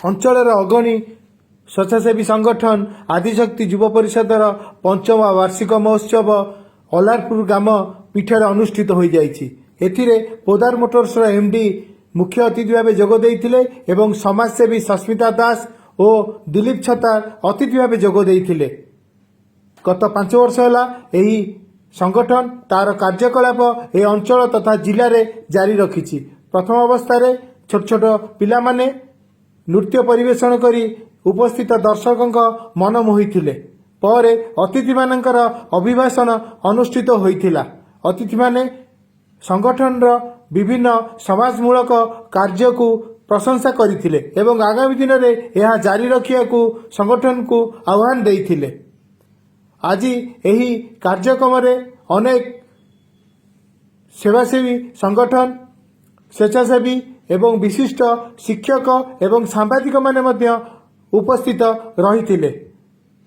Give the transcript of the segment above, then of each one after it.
ଅଞ୍ଚଳର ଅଗଣୀ ସ୍ୱେଚ୍ଛାସେବୀ ସଂଗଠନ ଆଦିଶକ୍ତି ଯୁବ ପରିଷଦର ପଞ୍ଚମ ବାର୍ଷିକ ମହୋତ୍ସବ ଅଲାରପୁର ଗ୍ରାମ ପୀଠରେ ଅନୁଷ୍ଠିତ ହୋଇଯାଇଛି। ଏଥିରେ ପୋଦାର ମୋଟର୍ସର ଏମ୍ଡି ମୁଖ୍ୟ ଅତିଥି ଭାବେ ଯୋଗ ଦେଇଥିଲେ ଏବଂ ସମାଜସେବୀ ସସ୍ମିତା ଦାସ ଓ ଦିଲ୍ଲୀପ ଛତାର ଅତିଥି ଭାବେ ଯୋଗ ଦେଇଥିଲେ। ଗତ 5 ବର୍ଷ ହେଲା ଏହି ସଂଗଠନ ତାର କାର୍ଯ୍ୟକଳାପ ଏ ଅଞ୍ଚଳ ତଥା ଜିଲ୍ଲାରେ ଜାରି ରଖିଛି। ପ୍ରଥମ ଅବସ୍ଥାରେ ଛୋଟ ଛୋଟ ପିଲାମାନେ ନୃତ୍ୟ ପରିବେଷଣ କରି ଉପସ୍ଥିତ ଦର୍ଶକଙ୍କ ମନ ମୋହିଥିଲେ। ପରେ ଅତିଥିମାନଙ୍କର ଅଭିଭାଷଣ ଅନୁଷ୍ଠିତ ହୋଇଥିଲା। ଅତିଥିମାନେ ସଂଗଠନର ବିଭିନ୍ନ ସମାଜମୂଳକ କାର୍ଯ୍ୟକୁ ପ୍ରଶଂସା କରିଥିଲେ ଏବଂ ଆଗାମୀ ଦିନରେ ଏହା ଜାରି ରଖିବାକୁ ସଂଗଠନକୁ ଆହ୍ୱାନ ଦେଇଥିଲେ। ଆଜି ଏହି କାର୍ଯ୍ୟକ୍ରମରେ ଅନେକ ସେବାସେବୀ ସଂଗଠନ, ସ୍ୱେଚ୍ଛାସେବୀ ଏବଂ ବିଶିଷ୍ଟ ଶିକ୍ଷକ ଏବଂ ସାମ୍ବାଦିକମାନେ ମଧ୍ୟ ଉପସ୍ଥିତ ରହିଥିଲେ।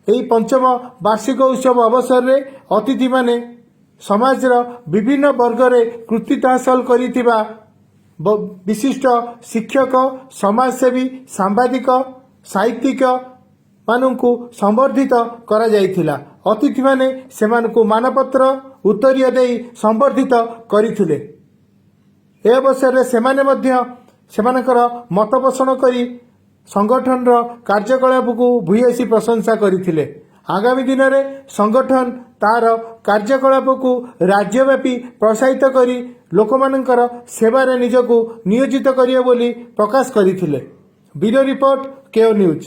ଏହି ପଞ୍ଚମ ବାର୍ଷିକ ଉତ୍ସବ ଅବସରରେ ଅତିଥିମାନେ ସମାଜର ବିଭିନ୍ନ ବର୍ଗରେ କୃତିତ୍ୱ ହାସଲ କରିଥିବା ବିଶିଷ୍ଟ ଶିକ୍ଷକ, ସମାଜସେବୀ, ସାମ୍ବାଦିକ, ସାହିତ୍ୟିକ ମାନଙ୍କୁ ସମ୍ବର୍ଦ୍ଧିତ କରାଯାଇଥିଲା। ଅତିଥିମାନେ ସେମାନଙ୍କୁ ମାନପତ୍ର, ଉତ୍ତରୀୟ ଦେଇ ସମ୍ବର୍ଦ୍ଧିତ କରିଥିଲେ। ଏ ଅବସରରେ ସେମାନେ ମଧ୍ୟ ସେମାନଙ୍କର ମତ ପୋଷଣ କରି ସଂଗଠନର କାର୍ଯ୍ୟକଳାପକୁ ଭୂୟସୀ ପ୍ରଶଂସା କରିଥିଲେ। ଆଗାମୀ ଦିନରେ ସଂଗଠନ ତାର କାର୍ଯ୍ୟକଳାପକୁ ରାଜ୍ୟବ୍ୟାପୀ ପ୍ରସାରିତ କରି ଲୋକମାନଙ୍କର ସେବାରେ ନିଜକୁ ନିୟୋଜିତ କରିବ ବୋଲି ପ୍ରକାଶ କରିଥିଲେ। ବ୍ୟୁରୋ ରିପୋର୍ଟ, କେଓ ନ୍ୟୁଜ୍।